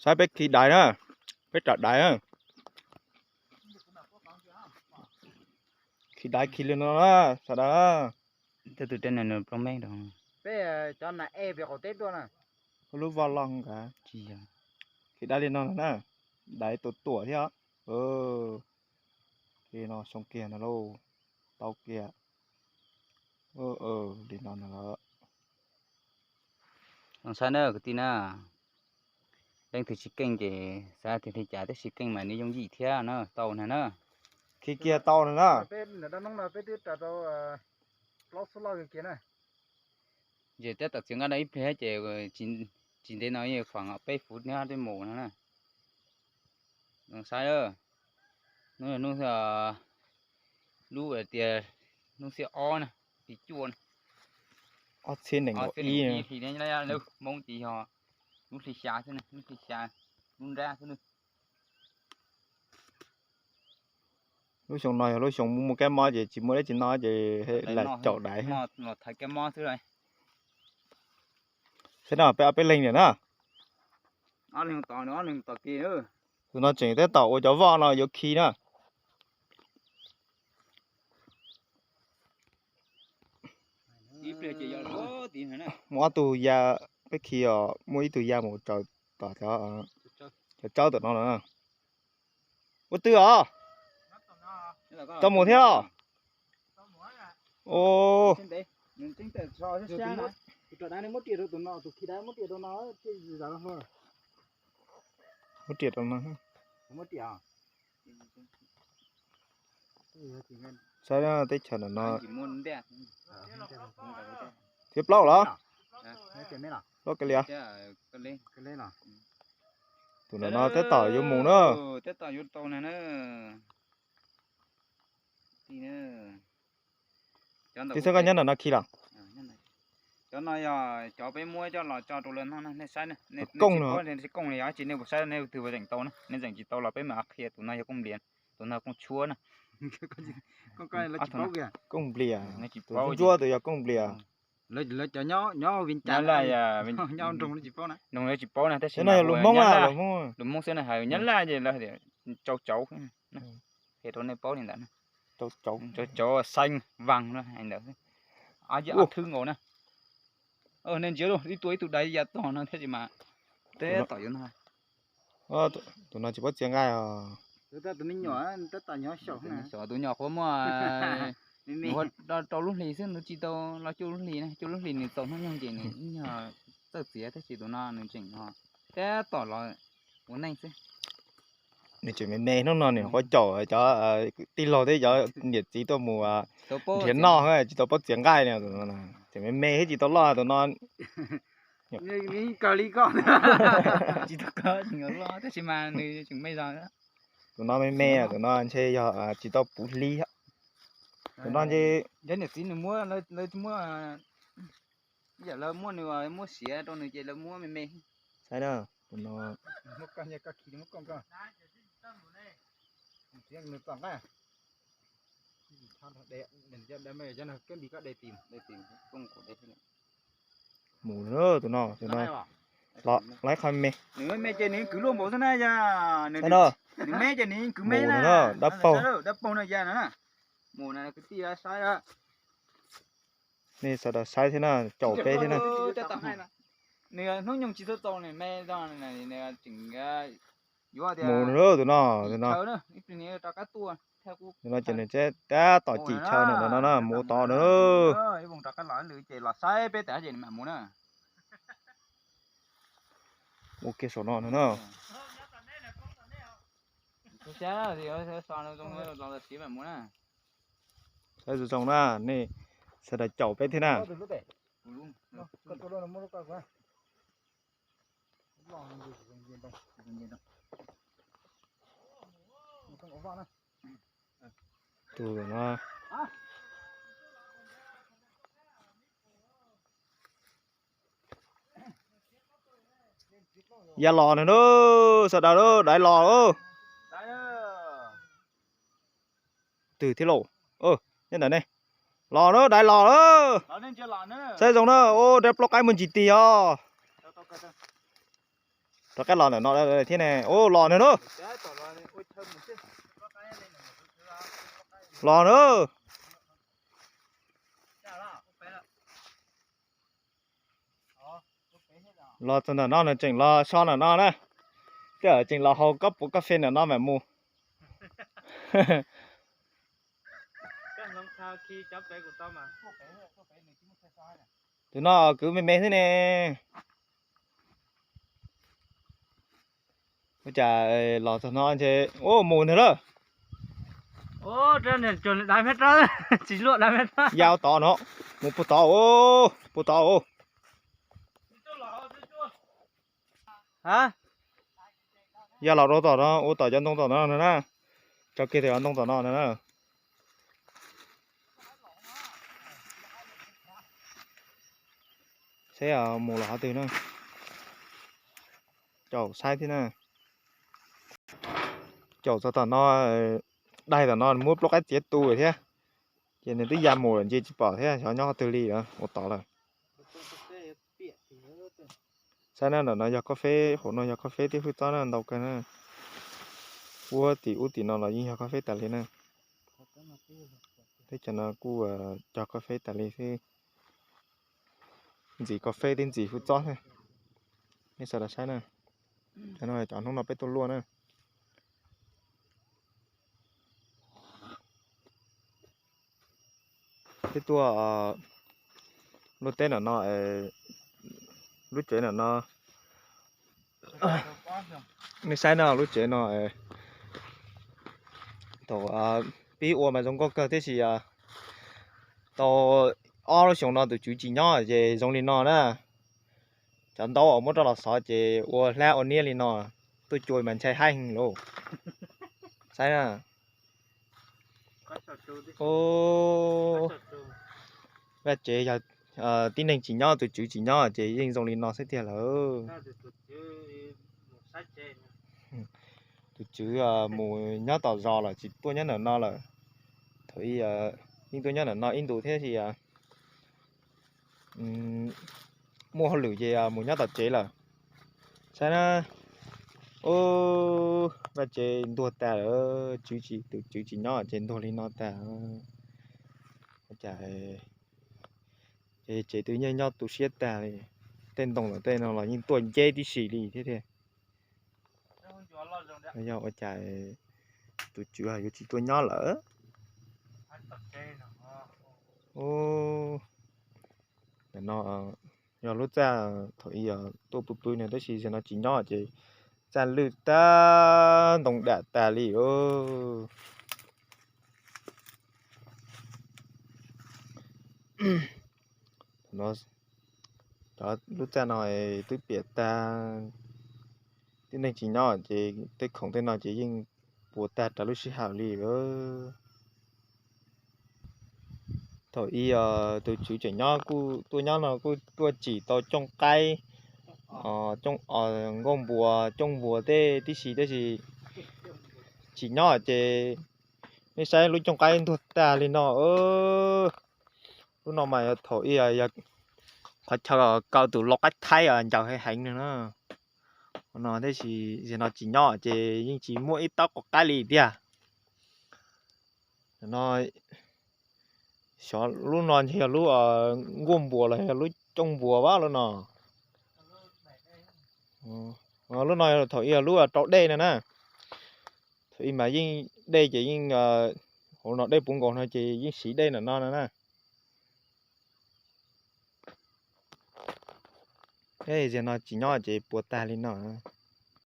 Saib peb khi daiv na, peb ram daiv na. Khi daiv khi li no na, sawv daws. Tej tus dej no nws plob meej rau. Peb cov nas ej pem qaum teb tuaj na. Lub vaj loj nkaus. Khi daiv li no na, daiv tuam tuam thiab. Li no xyoo kiag no lauj, tau kiag. Li no na. Zoo saib na kwv tij na, leej twg tsis keej ces xav tias li cas tab sis keej mas nws yooj yim thiab na, tau na na. Khi kiag tau na na. Peb ntawm dab noob no peb twb ras tau plaub xub loj kiag na. Ces tab tom txiav nqaij no ib pliag ces tsis ntev no yeej khoảng peb fuv nyob twb mus no na. Zoo saib, hnub hnub lub tias hnub xiab ob na, hli cuaj na. Ob txhiab nees nkaum ib hli na, lub Hmoob ces yog lub hli xya xwb na, lub hli xya, lub nrab xwb na. Lub xyoo no yog lub xyoo muaj kab mob ces tsis muaj dab tsi noj ces lam caum daiv. Los thaiv kab mob xwb. Saib no peb ob peb leeg niam na. Tus no tseem tab tom ua cov voj no yuav khi na. Muaj ob tug ya, peb khi os, muaj ib tug ya mus tsaws tom cov tsawb tom no lawm. Ua twg os? Tau mus thiab os. Muab riam rau no. Saib teb chaws no, no thiab plaub los? Plaub ka lias. Tus no no tab tom yuav mus na. Tab tom yuav tau na. Twb xwb koj nyob ntawm no khi los? Cov no yog cov peb muab coj los tso rau lawv noj na, nej saib na. Kooj li yog tsis nej puas saib, nej twg puas zeem tau na, nej zeem tsis tau los peb mam qhia. Tus no yog kooj nplias, tus no kooj tshuab na. Kooj nplias, tus ntsuab tus yog kooj nplias. Nyob laj, nyob tsis paub na, tab sis no yog lus Hmoob na, lus Hmoob xwb na, hais nyob laj ces lawv tias tsau tsauv. Qhia rau nej paub li ntawd na. Tsau tsauv xeeb vaas no hais ntawd. Ob thwb nkaus na. Nej ntsia ib tug ib tug dais ya tog no thiab mas. Tus no tsis paub txiav nqaij os. Tus nyuam qhuav muaj rau lub hlis xwb, nws tsis tau los cuaj lub hlis na, cuaj lub hlis nws txaus hnub nyoog ces nws ib nyuag txawj txiav, tab sis tus no nws tseem tab tom los ua neej xwb. Nws tseem me me hnub no nws qhuav caum cov tij laug thiab cov niam txiv tuaj mus nrhiav noj tsis tau paub txiav nqaij, tseem me me thiab tsis tau loj tus no. Tsis tau loj tab sis mas nws tseem me zog. Tus no me me, tus no ntshe yog tsis tau puv hli. Tus no ntshe niam txiv nws muab, lawv muab, yam lawv muab nws, muab siav rau nws ces lawv muab me me. Saib na, tus no mus na, tus no, tus no los qhov me. Nws me ces nws kwv luaj npaum xwb na yog. Nws me ces nws kwv me na. Dab paug, dab paug no ya na. Mus na kwv tij saib. Nej sawv daws saib thiab na, caum peb thiab na. Nws hnub nyoog tsis txhob txaus nws me zog, tseem yuav tias mus na tus no, tus no. Tus no ces nws tab tom cim chaw na, no na mus tod na. Ces los saib peb tas ces nws mam mus na. Ua kiag saum no no na. Saib zoo zoo na, nej sawv daws caum peb thiab na. Tus no ya los na, sawv daws, daiv los. Twg thiab lauj? Nyob ntawm ne. Los na, daiv los. Saib zoo na, dab plaub qaib muaj ntsis tig os. Rov qab los ntawm no thiab ne. Ub, los na, los na. Los txog ntawm no nws tseem los so ntawm no na. Tej zaum tseem los haus koj puv koj fes ntawm no mam mus. Tus no kwv me me xwb ne. Ua cas los txog no ntshe, ub, mus ntag lawm. Ya tod no, mus puag tod, puag tod. Ya los rau tom no, ua tom cov ntoo tom no na. Tso kiag tej cov ntoo tom no na. Saib mus los qhov twg na. Caum saib thiab na. Caum txog tom no, daig tom no muab plaub qaib txiav tu lawm thiab. Ces nws twb ya mus lawm, ntsia tsis pom thiab xyov nyob qhov twg li lawm, ua tod lawm. Saib na, ntawm no yog kob feb, hauv no yog kob feb thiab hwj txob na, ntau kawg na. Puag tim ub tim no los yeej yog kob feb tas li na. Teb chaws no kuj cog kob feb tas li xwb. Ntxim kob feb thiab ntxim hwj txob thiab. Nej sawv daws saib na. Cov no cov hnub no peb tuaj luaj na. Peb tuaj luaj teb ntawm no, lub tsev ntawm no. Nej saib no, lub tsev no thaum pib ua mas zoo nkauj kawg tiam sis tau ob lub xyoos no tus tswv tsis nyob ces zoo li no na. Cov ntaub uas muab rau los xov ces ua hlab ua niab li no, tuaj cua mas ntshai haib heev lauj. Saib na. Vaj tsev yog tib neeg tsis nyob, tus tswv tsis nyob ces yeej zoo li no xwb tiag lawm. Tus tswv mus nyob tom zos lawm, tsis tuaj nyob ntawm no lawm. Thaum ub yeej tuaj nyob ntawm no ib ntus thiab sis muaj hauj lwm ces mus nyob tom tsev lawm. Saib na, vaj tsev ntuag tag lawm, tswv tsis, tus tswv tsis nyob ces ntuag li no tag. Cas tsev twb nyob nyob tu siab tag li, tej ntoo lawm tej no los yeej tuaj nceb tib si li thiab tiag. Yog ua cas tus tswv yuav tsis tuaj nyob lawm? Ntawm no yog lub txaj thaum ub tuaj pw pw no tab sis zaum no tsis nyob ces txaj lwj tag ntoo dam tag li os. Cov lub txaj no twb piam tag, tib neeg tsis nyob ces tej khoom tej no ces yeej puas tag rau lub sij hawm li os. Thaum ub tus tswv tseem nyob kuj tuaj nyob no kuj tuaj tsim tau cooj qaib, nkauj npuas, cooj npuas tej tib si, tab sis tsis nyob ces nej saib lub cooj qaib ntuag tag li no. Lub no mas thaum ub yog qhov chaw kaw tus lau qaib thaib ncaws heev heev no na. No tab sis zaum no tsis nyob ces yeej tsis muaj ib taub quav qaib li tiag. No xyov lub no yog lub nkuaj npuas los yog lub cooj npuas vaj lub no. Lub no thaum ub yog lub rau dej no na. Thaum ub mas yeej dej ces yeej, hauv no dej puv nkaus no ces yeej siv dej ntawm no no na. Zaum no tsis nyob ces puas tag li no.